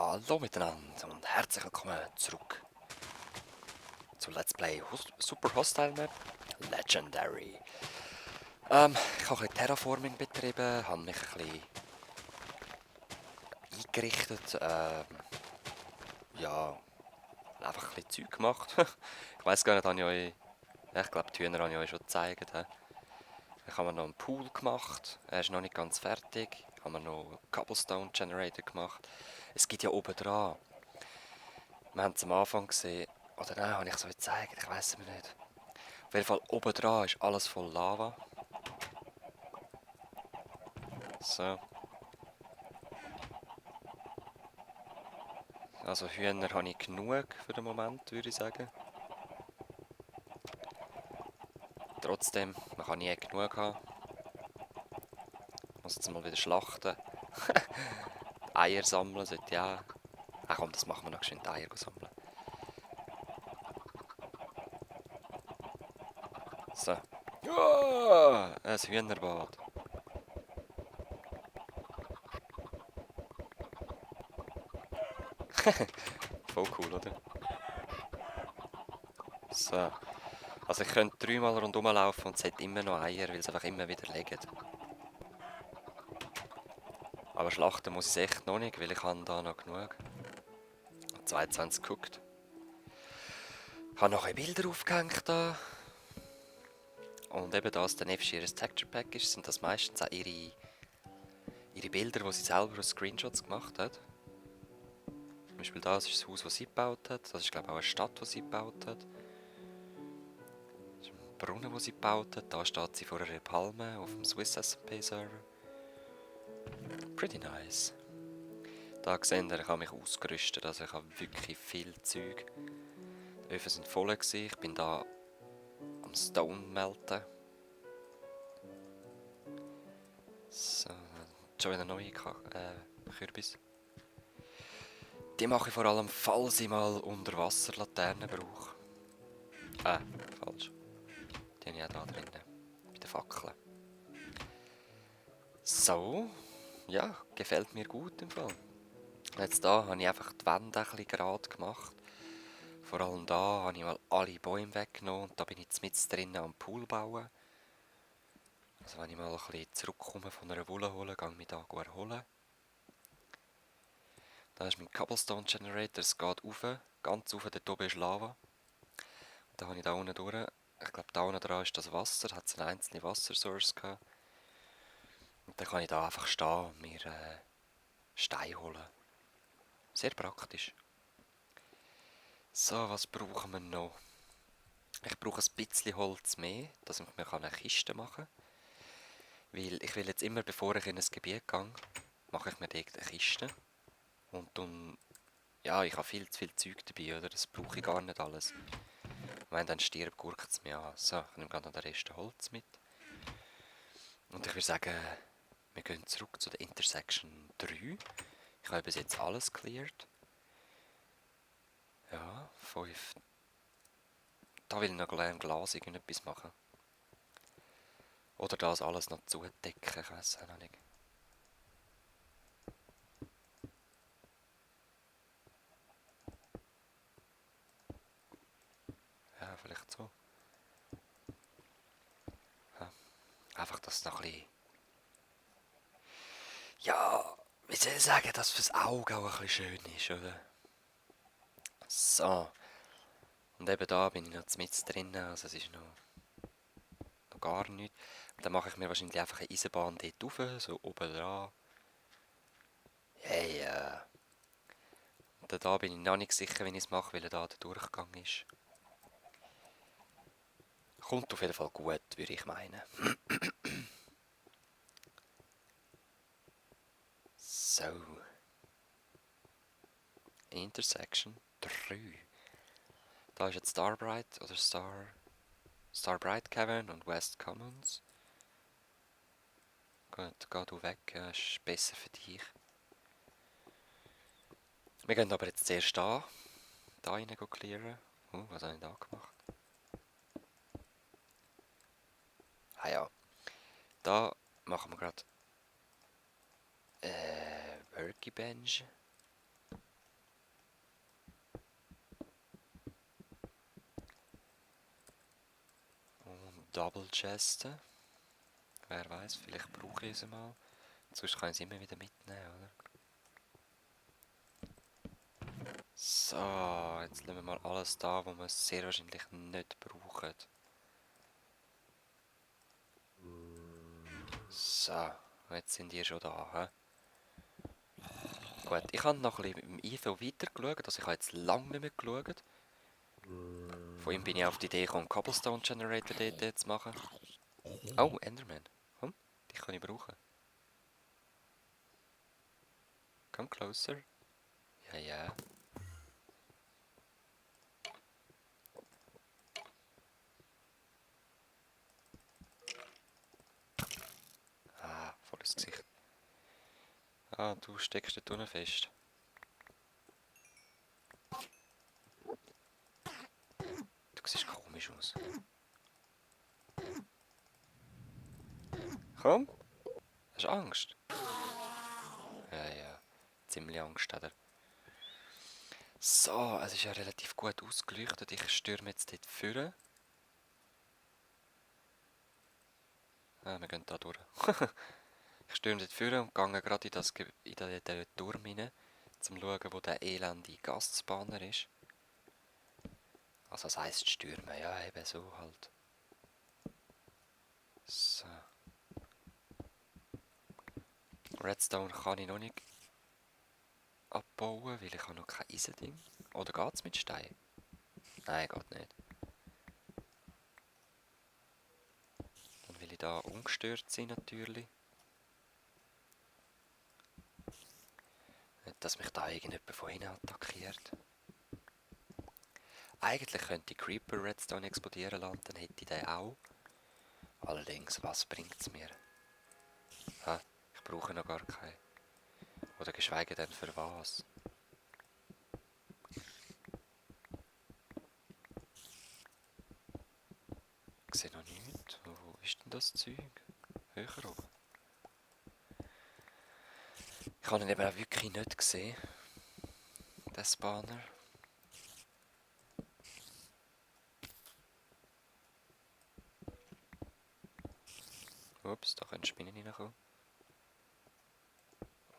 Hallo miteinander und herzlich willkommen zurück zu Let's Play Super Hostile Map Legendary. Ich habe ein bisschen Terraforming betrieben, habe mich ein bisschen eingerichtet, ja, einfach ein bisschen Zeug gemacht. Ich weiß gar nicht, habe ich euch, ja, ich glaube die Hühner habe ich euch schon gezeigt. Ich habe mir noch einen Pool gemacht, er ist noch nicht ganz fertig. Ich habe mir noch einen Cobblestone Generator gemacht. Es gibt ja oben dran. Wir haben es am Anfang gesehen, oder nein, habe ich es euch gezeigt, ich weiß es mir nicht. Auf jeden Fall oben dran ist alles voll Lava. So. Also Hühner habe ich genug für den Moment, würde ich sagen. Trotzdem, man kann nie genug haben. Ich muss jetzt mal wieder schlachten. Eier sammeln sollte ich auch. Ach komm, das machen wir noch schön, die Eier sammeln. So. Ja, ein Hühnerbad. Voll cool, oder? So. Also ich könnte dreimal rundherum laufen und es hat immer noch Eier, weil es einfach immer wieder legen. Aber schlachten muss ich echt noch nicht, weil ich habe da noch genug. 22 geguckt. Ich habe noch ein Bilder aufgehängt da. Und eben da es der Nevschirs Texture Pack ist, sind das meistens auch ihre Bilder, die sie selber aus Screenshots gemacht hat. Zum Beispiel das ist das Haus, das sie gebaut hat. Das ist glaube ich auch eine Stadt, die sie gebaut hat. Das ist ein Brunnen, den sie gebaut hat. Da steht sie vor einer Palme auf dem Swiss SMP Server. Pretty nice. Da seht ihr, ich habe mich ausgerüstet, also ich habe wirklich viel Zeug. Die Öfen sind voll gewesen. Ich bin da am Stone melten. So, schon wieder neue Kürbis. Die mache ich vor allem, falls ich mal Unterwasserlaternen brauche. Falsch. Die habe ich auch da drinnen. Bei den Fackeln. So. Ja, gefällt mir gut im Fall. Jetzt da habe ich einfach die Wände ein bisschen gerade gemacht. Vor allem da habe ich mal alle Bäume weggenommen und da bin ich jetzt mit drinnen am Pool bauen. Also wenn ich mal ein bisschen zurückkomme von einer Wolle holen, gehe ich mich da erholen. Da ist mein Cobblestone Generator, es geht rauf, ganz rauf, dort oben ist Lava. Und da habe ich da unten durch, ich glaube da unten dran ist das Wasser, hat es eine einzelne Wassersource gehabt. Und dann kann ich da einfach stehen und mir Steine holen. Sehr praktisch. So, was brauchen wir noch? Ich brauche ein bisschen Holz mehr, dass ich mir eine Kiste machen kann. Weil ich will jetzt immer, bevor ich in ein Gebiet gehe, mache ich mir dort eine Kiste. Und dann, ja, ich habe viel zu viel Zeug dabei, oder? Das brauche ich gar nicht alles. Und wenn dann stirbt, gurkt es mir an. So, ich nehme gerade noch den Rest Holz mit. Und ich würde sagen, wir gehen zurück zu der Intersection 3. Ich habe bis jetzt alles cleared. Ja, 5. Da will ich noch Glas irgendetwas machen. Oder das alles noch zudecken, ich weiß auch noch nicht. Ja, vielleicht so. Ja. Einfach, dass es noch ein bisschen... Ja, wie soll ich sagen, dass fürs Auge auch ein bisschen schön ist, oder? So. Und eben da bin ich noch mit drin, also es ist noch gar nichts. Und dann mache ich mir wahrscheinlich einfach eine Eisenbahn dort rauf, so oben dran. Hey, und da bin ich noch nicht sicher, wie ich es mache, weil da der Durchgang ist. Kommt auf jeden Fall gut, würde ich meinen. So. Intersection 3. Da ist jetzt Starbright oder Starbright Cavern und West Commons. Geh du weg, ist besser für dich. Wir gehen aber jetzt zuerst da rein clearen. Was habe ich da gemacht? Ah ja, da machen wir gerade Worky Bench. Double Chesten. Wer weiß, vielleicht brauche ich sie mal. Sonst kann ich sie immer wieder mitnehmen, oder? So, jetzt lassen wir mal alles da, wo wir es sehr wahrscheinlich nicht brauchen. So, jetzt sind die schon da, hä? Gut, ich habe noch ein bisschen im Etho weitergeschaut, also ich habe jetzt lange nicht mehr geschaut. Von ihm bin ich auf die Idee gekommen, Cobblestone Generator dort zu machen. Oh, Enderman. Komm, dich kann ich brauchen. Come closer. Ja, ja. Ah, volles Gesicht. Ah, du steckst dort unten fest. Du siehst komisch aus. Komm. Hast du Angst? Ja, ja. Ziemlich Angst hat er. So, es ist ja relativ gut ausgeleuchtet. Ich stürme jetzt dort vorne. Ah, wir gehen da durch. Ich stürme dort vorne und gehe gerade in den Turm rein, um zu schauen, wo der elende Gastspanner ist. Also das heisst stürmen, ja eben so halt. So. Redstone kann ich noch nicht abbauen, weil ich habe noch kein Eisending. Oder geht es mit Stein? Nein, geht nicht. Dann will ich da ungestört sein natürlich. Nicht, dass mich da irgendjemand von hinten attackiert. Eigentlich könnte ich Creeper Redstone explodieren lassen, dann hätte ich den auch. Allerdings, was bringt es mir? Ha, ich brauche noch gar keinen. Oder geschweige denn für was. Ich sehe noch nichts. Wo ist denn das Zeug? Höher oben. Ich habe ihn eben auch wirklich nicht gesehen. Den Spawner. Ups, da können Spinnen reinkommen.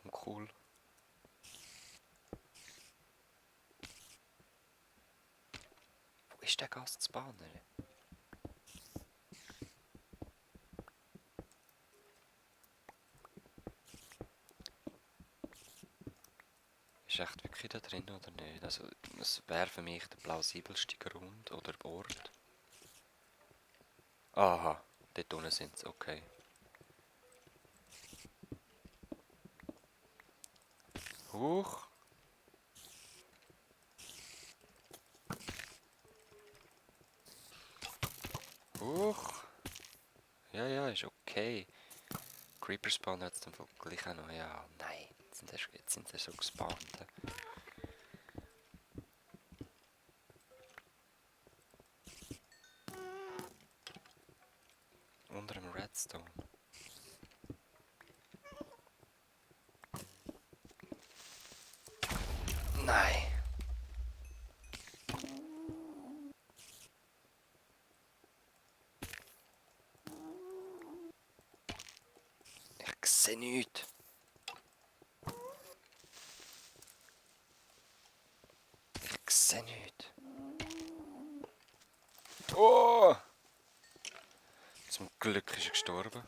Uncool. Wo ist der Gastspawner? Ist echt wirklich da drin oder nicht? Also, es wäre für mich der plausibelste Grund oder Ort. Aha, dort unten sind sie, okay. Huch! Huch! Ja, ja, ist okay. Creeper Spawn hat es dann gleich auch noch. Ja, nein, jetzt sind sie so gespawnt. Unter dem Redstone. Nein! Ich sehe nichts. Ich sehe nichts. Oh! Zum Glück ist er gestorben.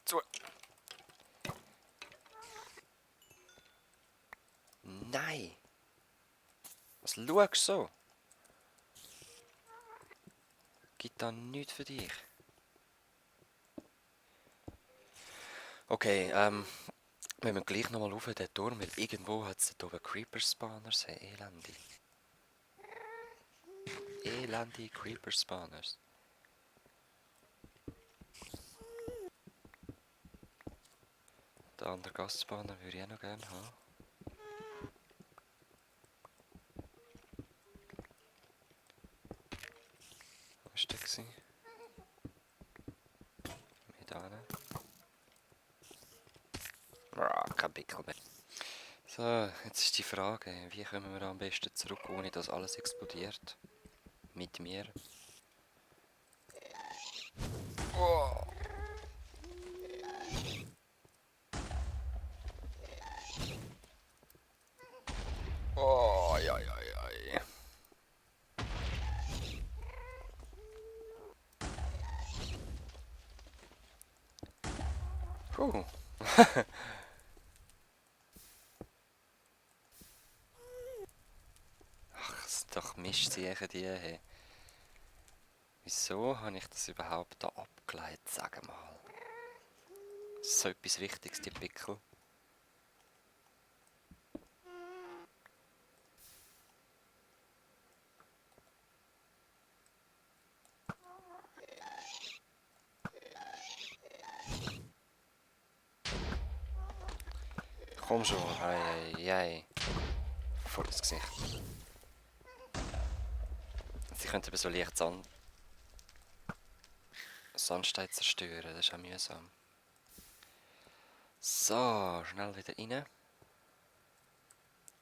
Zu. Nein! Was schaust du so? Gibt da nichts für dich? Okay, wenn wir gleich nochmal auf den Turm, weil irgendwo hat es da oben Creeper-Spawners, hey, elende. Elende Creeper-Spawners. Den anderen Gastspawner würde ich auch noch gerne haben. Wo war der gewesen? Mit einer. Ah, kein Pickel mehr. So, jetzt ist die Frage, wie kommen wir da am besten zurück, ohne dass alles explodiert? mit mir. Oh. Oh, ja, ja, ja. Puh. Ach, es sind doch Mistzieher die. Hey. Wieso habe ich das überhaupt da abgeleitet? Sag mal. So etwas Wichtiges, die Pickel. Komm schon, hey, hey, hey. Vor das Gesicht. Sie könnten aber so leicht Sandstein zerstören, das ist auch mühsam. So, schnell wieder rein.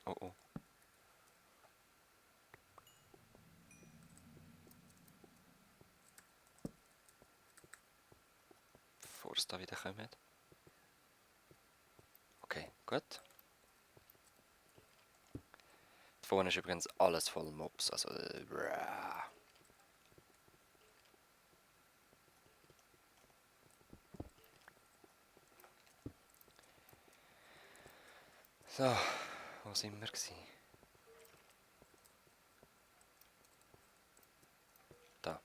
Oh oh. Bevor es da wieder kommt. Okay, gut. Da vorne ist übrigens alles voll Mobs, also So, wo sind wir gewesen? Da.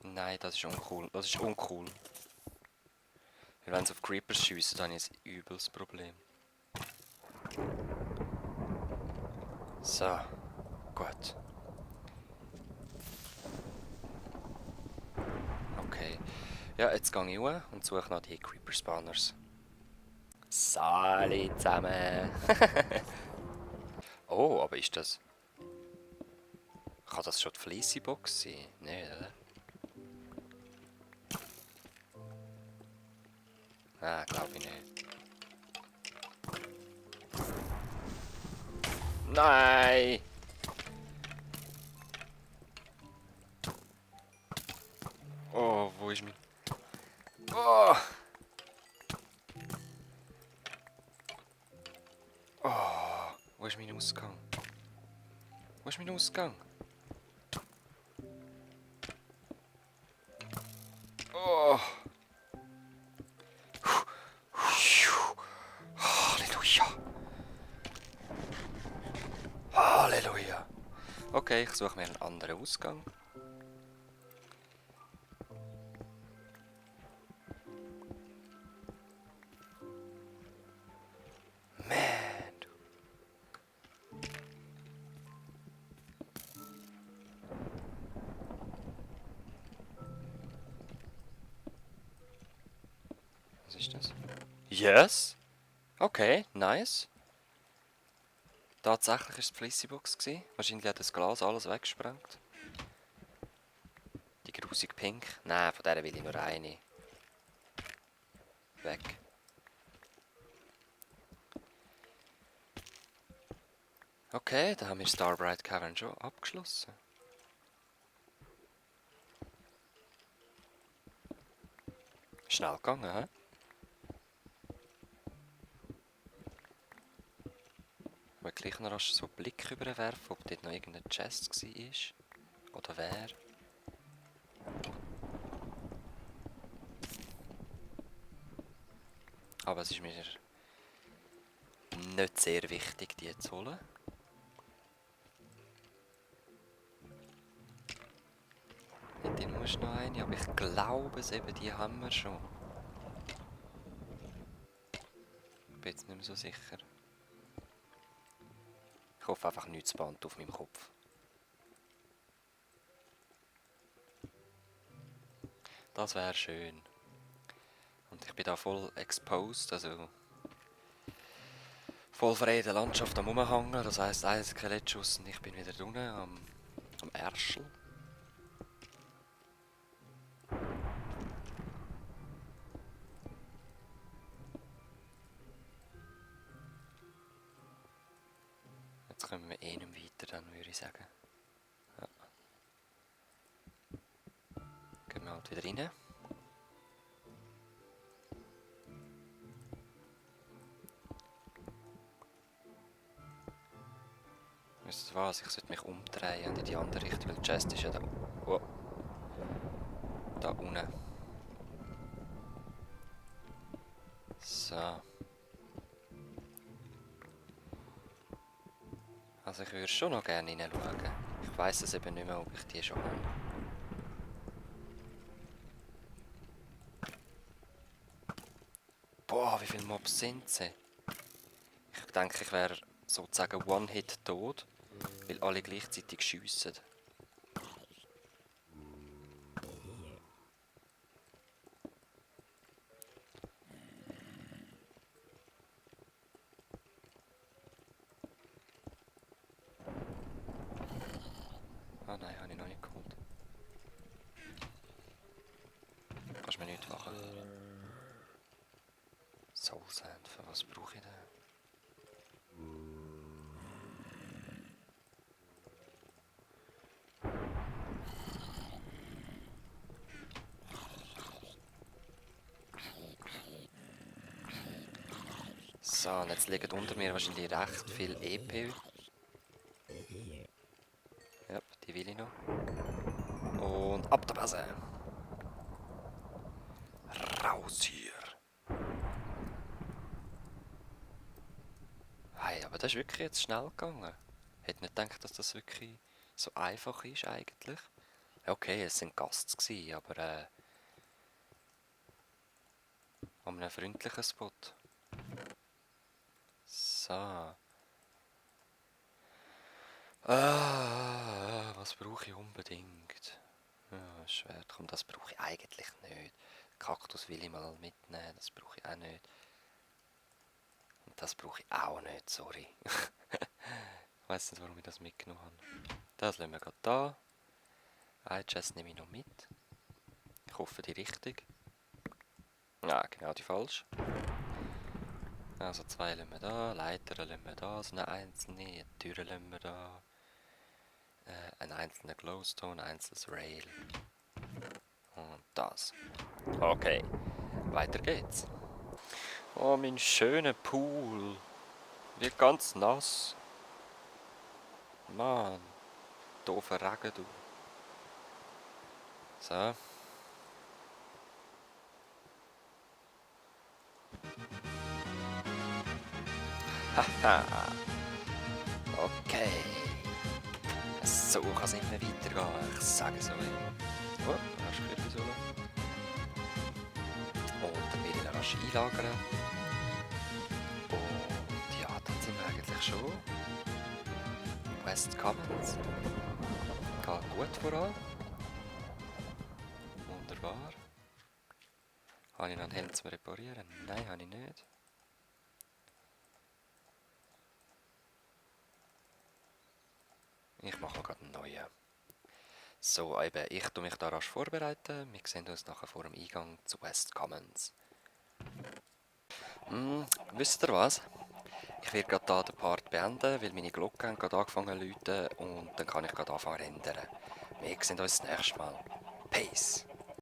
Nein, das ist uncool. Das ist uncool. Weil wenn sie auf Creepers schiessen, dann ist ein übles Problem. So, gut. Okay. Ja, jetzt gehe ich hoch und suche noch die Creeper-Spawners. Sali zusammen! Oh, aber ist das... Kann das schon die Fleecy-Box sein? Nein, oder? Ah, glaube ich nicht. Nein! Oh, wo ist mein... Oh! Oh! Wo ist mein Ausgang? Wo ist mein Ausgang? Oh! Halleluja! Halleluja! Okay, ich suche mir einen anderen Ausgang. Man! Was ist das? Yes! Okay, nice. Tatsächlich war es die Fleecybox. Wahrscheinlich hat das Glas alles weggesprengt. Die grusig pink. Nein, von der will ich nur eine. Weg. Okay, dann haben wir Starbright Cavern schon abgeschlossen. Schnell gegangen, hä? Ich will gleich noch rasch so einen Blick überwerfen, ob dort noch irgendein Chest war. Oder wer. Aber es ist mir nicht sehr wichtig, die zu holen. Die muss noch eine, aber ich glaube es eben, die haben wir schon. Ich bin jetzt nicht mehr so sicher. Ich hoffe einfach nichts spawnt auf meinem Kopf. Das wäre schön. Und ich bin da voll exposed, also... voll freie Landschaft am Rumhängen. Das heisst, ein Skelettschuss und ich bin wieder unten am Ärschel. Jetzt kommen wir eh nicht weiter, dann würde ich sagen. Ja. Gehen wir halt wieder rein. Wisst ihr was? Ich sollte mich umdrehen und in die andere Richtung, weil die Chest ist ja da. Oh. Da unten. So. Also ich würde schon noch gerne hineinschauen. Ich weiss es eben nicht mehr, ob ich die schon habe. Boah, wie viele Mobs sind sie? Ich denke, ich wäre sozusagen One-Hit tot, weil alle gleichzeitig schiessen. Ah nein, habe ich noch nicht geholt. Kannst du mir nicht machen. Soul Sand, für was brauche ich denn? So, und jetzt liegen unter mir wahrscheinlich recht viel EP. Ja, die will ich noch. Und ab der Base! Raus hier! Hey, aber das ist wirklich jetzt schnell gegangen. Hätte nicht gedacht, dass das wirklich so einfach ist eigentlich. Ja, okay, es sind Gasts gewesen, aber an einem freundlichen Spot. So. Was brauche ich unbedingt? Ja, Schwert, komm, das brauche ich eigentlich nicht. Kaktus will ich mal mitnehmen, das brauche ich auch nicht. Und das brauche ich auch nicht, sorry. Ich weiss nicht, warum ich das mitgenommen habe. Das lassen wir gerade da. Ein Chest nehme ich noch mit. Ich hoffe die richtig. Ja, genau die falsch. Also zwei lassen wir da, Leiter lassen wir da, so eine einzelne, Türen lassen wir da. Ein einzelner Glowstone, ein einzelnes Rail. Und das. Okay, weiter geht's. Oh, mein schöner Pool. Wird ganz nass. Mann, doofer Regen, du. So. Haha. Okay. So kann es immer weitergehen. Ich sage es euch. Oh, hast du gehört, Solo? Und dann werde ich ihn rasch einlagern. Und ja, dann sind wir eigentlich schon. West Commons. Geht gut voran. Wunderbar. Habe ich noch einen Helm zum Reparieren? Nein, habe ich nicht. Ich mache gerade einen neuen. So, eben, ich tue mich da rasch vorbereiten. Wir sehen uns nachher vor dem Eingang zu West Commons. Wisst ihr was? Ich werde gerade hier den Part beenden, weil meine Glocken haben gerade angefangen zu läuten und dann kann ich gerade anfangen zu rendern. Wir sehen uns das nächste Mal. Peace!